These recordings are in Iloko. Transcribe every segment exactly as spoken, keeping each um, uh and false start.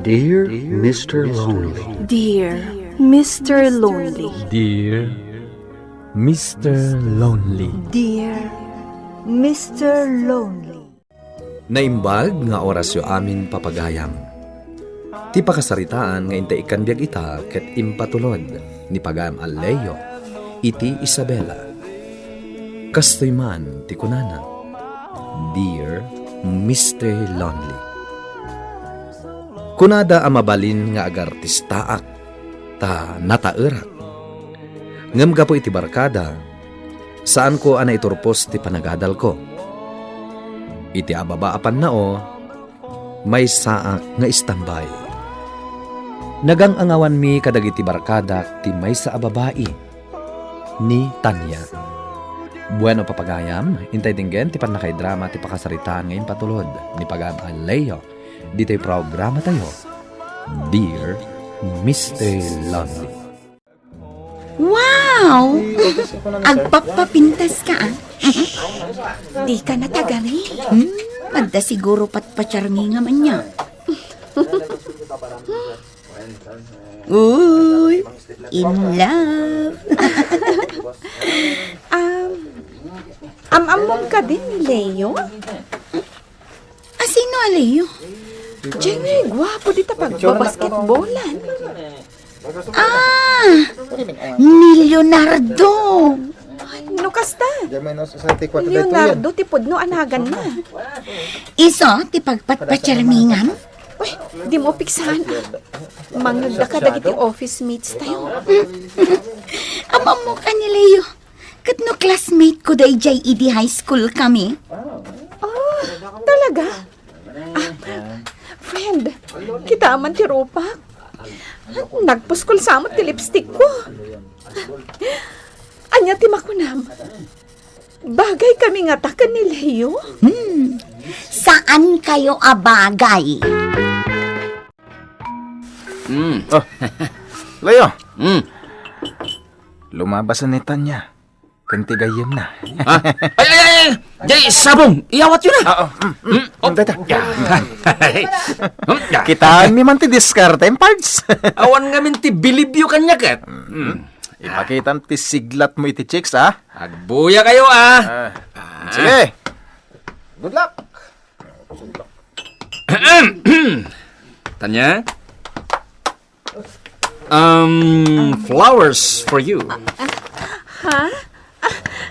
Dear Mister Lonely. Dear Mister Lonely. Dear Mister Lonely. Dear Mister Lonely. Naimbag nga orasyo amin, papagayam. Ti pakasaritaan nga intay ikkan biag ita ket impatulod ni pagayam a Leo iti Isabela. Kastoy man ti kunana, "Dear Mister Lonely." Kunada a mabalin nga agartistaak ta nataerak. Ngem gapu iti barkada, saanko a naiturpos ti panagadalko. Iti ababa a pannao, maysaak nga istambay. Nagang-angawanmi kadagiti barkadak ti maysa a babai, ni Tanya. Bueno, papagayam, intay denggen ti pannakaidrama ti pakasaritaan nga impatulod ni pagayam a Leo ditoy programatayo, Dear Mister Lonely. Wow! Agpapapintas ka, ah. Di ka natagari. Hmm, adda siguro patpatsarmingam ania. Uy, in love. Um, am-ammom kadi ni Leo? Asino a Leo? Diay guapo dita pagbabasketbolan. Ah, ni Leonardo. No kasta? Leonardo ti pudno a naganna. Isu ti pagpatpatsarmingam? Uy, dimo piksaan, ah. Mangngegda kadagiti office mates tayo. Am-ammoka ni Leo. Ket no classmate ko daydiay idi high school kami. Oh, talaga? Ah, friend, kita man ti rupak. Nagpuskol sa met ti lipstick ko. Ania ti makunam? Bagay kami ngata ken ni Leo? Hmm. Saan kayo a bagay? Mm. Oh. Leo. Mm. Lumabas ni Tanya. Ken ti gayyemna. Ha? Ay, ay, ay, ay! Jay, sabong! Iyawat yun, ah! Oo. Mm, mm. Mm, oh. Dayta. Mm, ah. Kitaenmi man ti diskarte, pards. Awan ngamin ti bilibyo kaniak, ket. Mm. Ipakitam ti siglat mo iti chicks, ah. Agbuya kayo, ah. Ah. Ah. Sige. Good luck. Tanya? Um, flowers for you. Ha?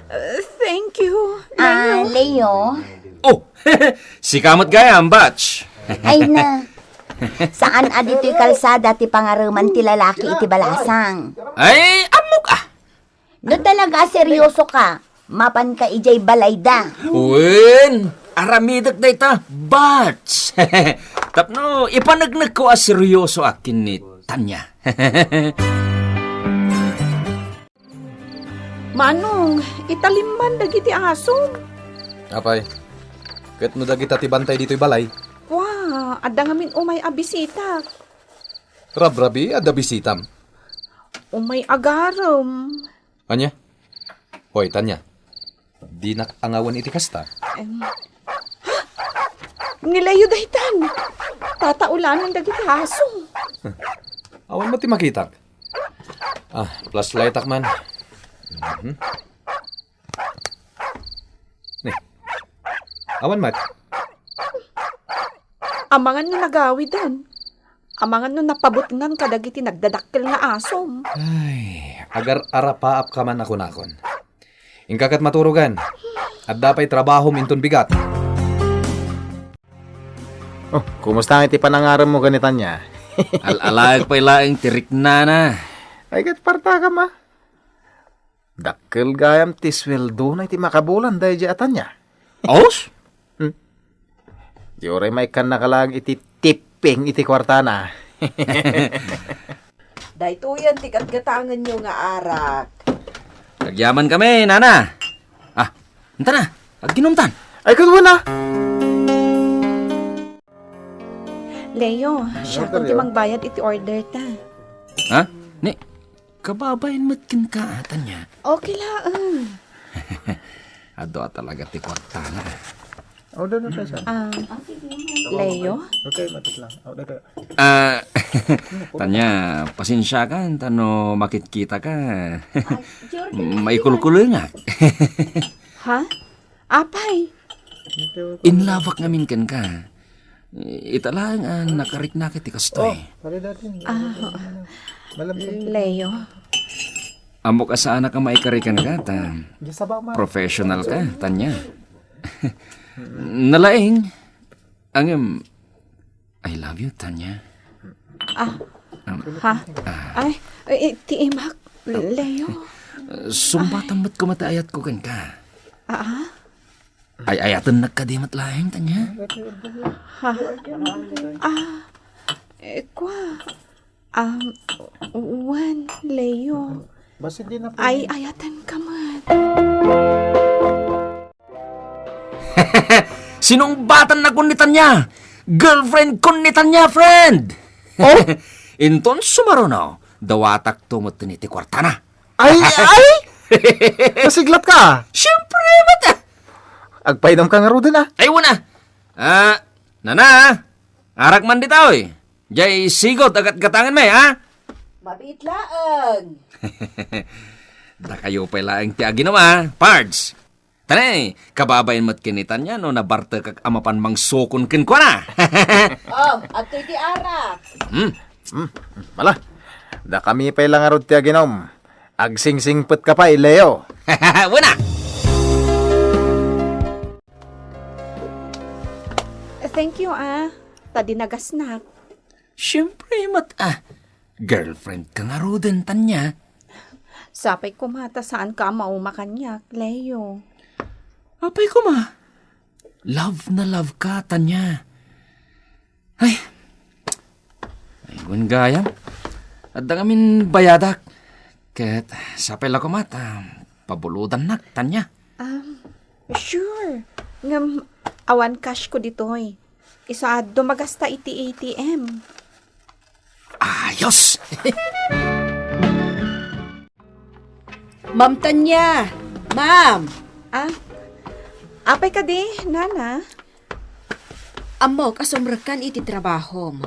Ah, thank you, Ah, Leo. Leo. Oh, sika met gayam, batch. Ay na. Saan a ditoy kalsada ti pangareman ti lalaki iti balasang? Ay, ammok, ah. No talaga a seryoso ka, mapan ka idiay balayda. Wen, aramidek dayta, batch. Tapno ipanegnegko a seryosoak ken ni Tanya. Manong, italimman dagiti asom. Apay, ket no dagita ti bantay ditoy balay? Wa, adda ngamin umay a bisita. Rabrabi, adda bisitam. Umay agarem. Ania? Hoy, Tanya. Dinak angawen iti kasta. Em, ha? Ni Leo daytan. Tataulanan dagiti aso. Awan met ti makitak. Ah, flashlightak man. Mhm. Ni. Awan met. Amangan no nagawiden. Amangan no napabutngan kadagiti nagdadakkel nga asom. Ay, agar-arapaapka man a kunakon. Inka ket maturogen. Adda pay trabahom inton bigat. Oh, kumusta nga iti panangaremmo ken ni Tanya? Al-alaek pay laeng ti riknana. Ay, ket partakam, ah. Dakkel gayam ti sueldona iti makabulan daydiay a Tanya. Aws? Hmm. Di uray maikkanna ka laeng iti tipping iti kuartana. Daytoyen ti gatgatangenyo nga arak. Agyaman kami, nana. Ah, anta na. Aginumtan. Ay, kunwana. Leo, siakon ti mangbayad iti order ta. Ha? Ni, kababain met kenka, Tanya. Okay laeng. Adu a talaga ti kuartana. Oh, dada, dada. Ah. Leo? Okay, matik lang. Oh, daga. Ah, Tanya, pasensiakan, ta no makitkitaka. Ay, Jordan, maikulkulengak. Ha? Apay? In love-ak ngamin kenka. Ita laeng a nakariknak iti kastoy. Oh, pare dati. Ah, Malam. Leo. Ammok a saanak a maikari kenka, ta professional ka, Tanya. Nalaing, ngem, I love you, Tanya. Ah, Um, ha? Ah. Ay, eh, ti imak, Leo. Sungbatam met koma ti ayatko kenka. Ah? Ay-ayatennak kadi met laeng, Tanya? Ha? Ah, eh, kwa. Um, wen, Leo. Basta di na pwede. Ay-ayatenka met. Sinungbatannakon ni Tanya. Girlfriendkon ni Tanya, friend. Oh? Inton sumaruno, dawatakto met iti kuartana. Ay, ay! Nasiglat ka? Siyempre, met, ah. Agpainom ka ngaruden, ah. Ay, wen, ah. Ah, nana, arak man ditoy. Jay sigud, agatgatangan mi, ha? Mabiit laeng. Dakayo pay laeng ti aginom, ah, Pards. Tani, kababain met ken ni Tanya no nabartekak a mapan mangsukon kenkuana. Oh, adtoy ti arak. Hmm. Hmm. Bala, dakami pay la ngarud ti aginom. Agsingsingpetka pay, Leo. Wen a. Thank you, ah. Ta dinagasnak. Siyempre, met, ah. Girlfriendka ngaruden, Tanya. Sapay koma ta saanka a mauma kaniak, Leo. Apay koma. Love na love ka, Tanya. Ay. Ay, wen gayam. Adda ngamin bayadak. Ket sapay la koma ta pabulodannak, Tanya. Um, sure. Ngem awan cash ko ditoy. Isu a dumagasta iti A T M. Ayos! Ma'am Tanya! Ma'am! Ah, apay kadi, Nana? Ammok a sumrekkan iti trabahom.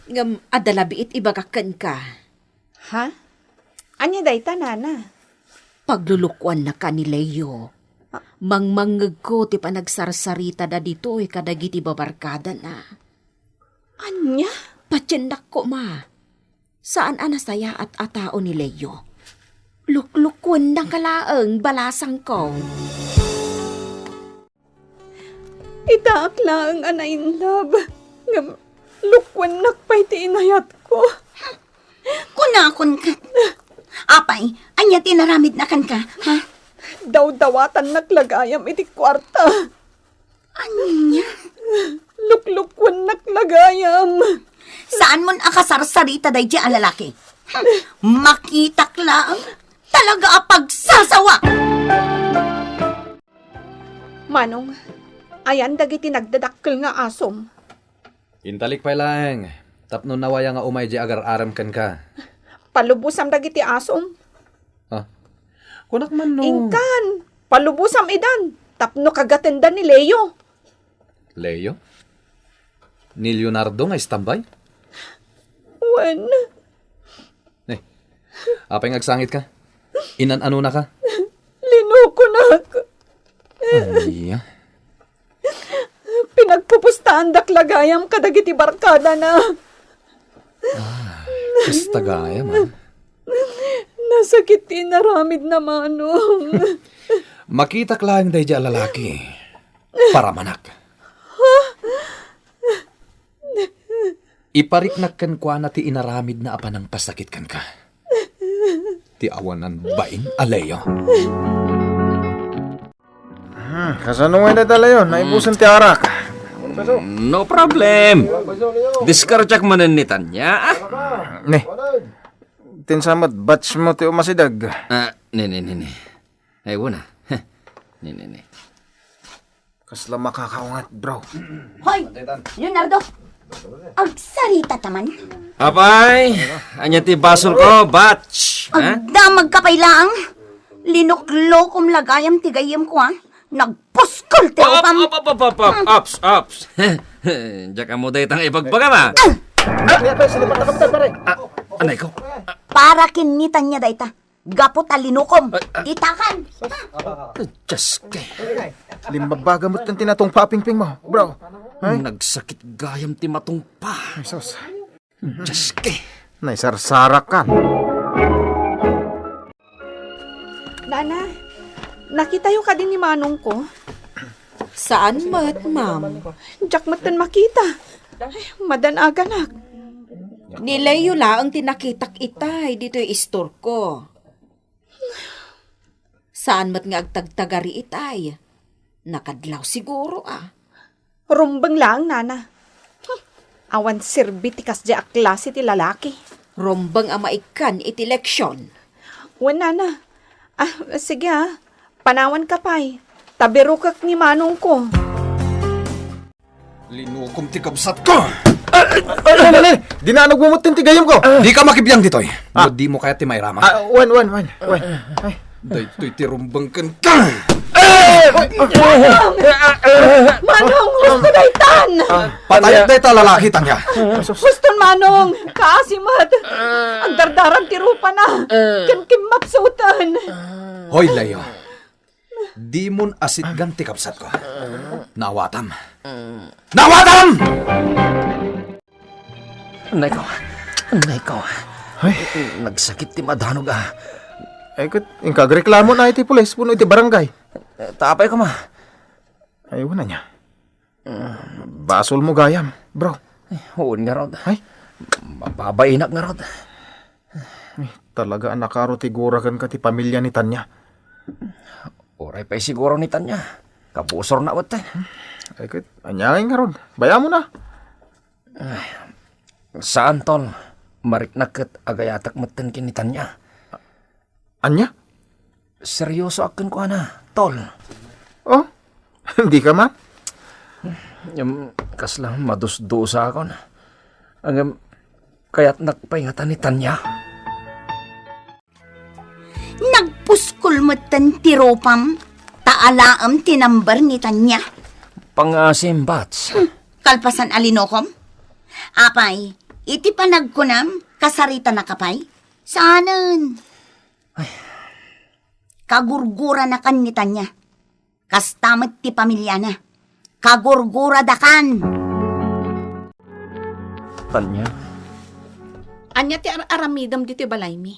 Ngem adda la biit ibagak kenka. Ha? Ania dayta, Nana? Paglulukuannaka ni Leo. Ah. Mangmangngegko ti panagsarsaritada ditoy kadagiti babarkadana. Ania? Patiennak koma. Saan a nasayaat a tao ni Leo. Luklukuennaka laeng, balasangko. Itaak laeng a na-in love, ngem lukuennak pay ti inayatko. Kunakon ket. Apay, ania ti inaramidna kenka, ha? Dawdawatannak la gayam iti kuarta. Ania? Luklukuennak la gayam. Saanmon a kasarsarita daydiay a lalaki. Makitak laeng. Talaga a pagsasawa! Manong, ayan dagiti nagdadakkel nga asom. Intalik pay laeng, tapno nawaya nga umay di agar-arem kenka. Palubosam dagiti asom. Ah, kunak man no. Inkan, palubosam idan, tapno kagatenda ni Leo. Leo? Ni Leonardo nga istambay? Wen. Eh, apay nga agsangitka? Inan-anonaka? Linukonak. Ay, ah. Pinagpupustaandak la gayam kadagiti barkadana. Ah, kasta gayam, ah. Nasakit ti inaramidna, Manong. Makitak laeng daydiay a lalaki. Paramanak. Ipariknak kenkuana ti inaramidna a panangpasakit kenka. Ti awanan bain a Leo. Hmm, kasano nga dayta, Leo? Naibusen ti arak. No problem. Diskardiak manen ni Tanya, ah. Ne. Ti insa met batch mo ti umasideg? Ah, ne, ne, ne, ne. Ay, wala. Ne, ne, ne. Kasla makakaunget, bro. Hoy, Leonardo! Agsarita ta man. Apay, ania ti basolko, batch? Ha? Agdamagka pay laeng. Linuklokom la gayam ti gayyemko, ha? Nagpuskol ti Op, upam. Op, op, op, op, op, ops, ops. Diak ammo dayta nga ibagbagam, a. Kaya pa, silipat na kami, pare. Ah, anay ko. Para ken ni Tanya dayta. Gapu ta linukom. Ay, ah. Itakan. Diyos ko. Limbagbaga met ti natungpa a pingping mo, bro. Ay? Nagsakit gayam ti matungpa. Ay, sus. Diyos ko. Naisarsarak ka. Nana, nakitayo kadi ni manongko? Saan met, ma'am. Diak metten makita. Ay, madan-aganak. Ni Leo laeng ti nakitak itay ditoy istorko. Saan met nga agtagtagari itay? Nakadlaw siguro, a. Rumbeng laeng, nana. Hmm, awan serbi ti kasdiay a klase ti lalaki. Rumbeng a maikkan iti leksion. Wen, nana. Ah, sige, a. Panawanka pay. Ta birokek ni manongko. Linukom ti kabsatko! Ay, ay, ay, ay, ay! Dinanog mo met ti gayamko! Dika makibiang ditoy. Ah. No dimo kayat ti mairamak. Ah, wen, wen, wen, wen. Ay. Daytoy ti rumbeng kenka. Manong! Manong, husto daytan! Ah. Patayek dayta lalaki, Tanya. Huston, manong! Kaasi met! Agdardaran ti rupana! Ken kimmapsuten! Hoy, Leo. Dimon asitgan ti kabsatko. Naawatam. Naawatam! Nay ko. Nay ko. Ay. Nagsakit ti madanog, a. Ay, ket inka agreklamo na iti pulis, puno iti barangay. Eh, tapay ko, ma. Ay, wala niya. Basol mo gayam, bro. Eh, wen ngarud. Ay? Mababainak ngarud. Eh, talaga a nakaro ti gura kenka ti pamilya ni Tanya. Uray pay siguro ni Tanya. Kabusorna met. Ay, ket, ania ngay ngarud? Bayamon a. Ay, saan, tol. Mariknak ket agayatek metten ken ni Tanya. Ania? Seryosoak kenkuana, tol. Oh? Dika man? Ngem, kasla madusdusaakon. Ngem, kayatnak pay ngata ni Tanya. Nagpuskol metten ti rupam, ta alaem ti number ni Tanya. Pangasim, Bats. Hmm, kalpasan a linukom? Apay, iti panagkunam, kasaritanaka pay? Saanen. Ay. Kagurguranakan ni Tanya. Kasta met ti pamiliana. Kagurguradakan. Tanya. Ania ti ar-aramidem ditoy balaymi?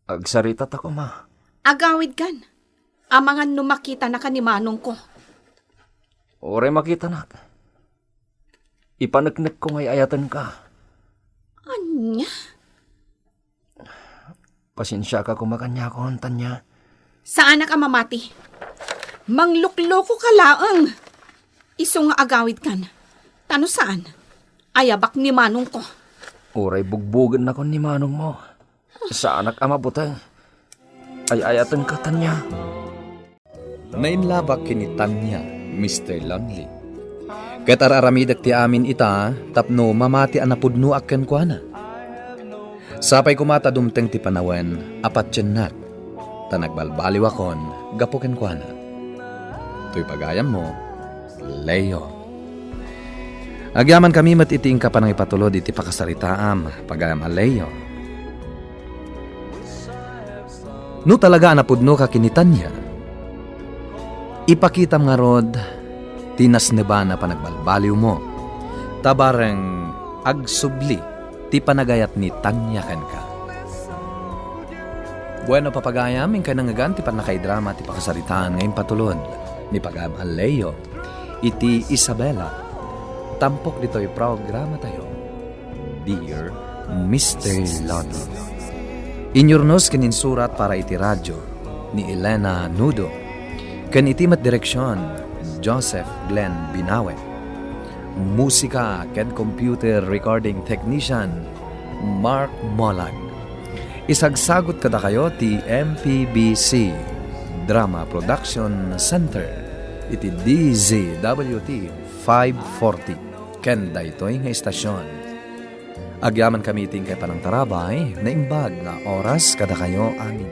Agsaritata koma. Agawidkan. Amangan no makitanaka ni manongko. Uray makitanak. Ipaneknekko nga ay-ayatenka. Ania? Pasensiaka koma kaniakon, Tanya. Saanak a mamati. Mangluklokoka laeng. Isu nga agawidkan. Ta no saan, ayabak ni manongko. Uray bugbugennakon ni manongmo. Saanak a mabuteng. Ay-ayatenka, Tanya. Nainlabak ken ni Tanya, Mister Lonely. Ket ar-aramidek ti amin ita tapno mamati a napudnoak kenkuana. Sapay koma ta dumteng ti panawen a patiennak, ta nagbalbaliwakon gapu kenkuana. Toy pagayammo, Leo. Agyamankami met iti inka panangipatulod iti pakasaritaam, pagayam a Leo. No talaga a napudnoka ken ni Tanya, ipakitam ngarud ti nasneban a panagbalbaliwmo, ta bareng agsubli ti panagayat ni Tanya kenka. Bueno, papagayam, inkay nangngegan ti pannakaidrama ti pakasaritaan nga impatulod ni pagayam a Leo iti Isabela, tampok ditoy programatayo, Dear Mister Lonely. Inyurnos ken insurat para iti radio ni Elena Nudo, ken iti met direksion, Joseph Glenn Binawe. Musika ken computer recording technician, Mark Molag. Isagsagut kadakayo ti M P B C Drama Production Center iti D Z W T five forty ken daytoy nga istasyon. Agyamankami iti inkay panangtarabay, naimbag nga oras kadakayo amin.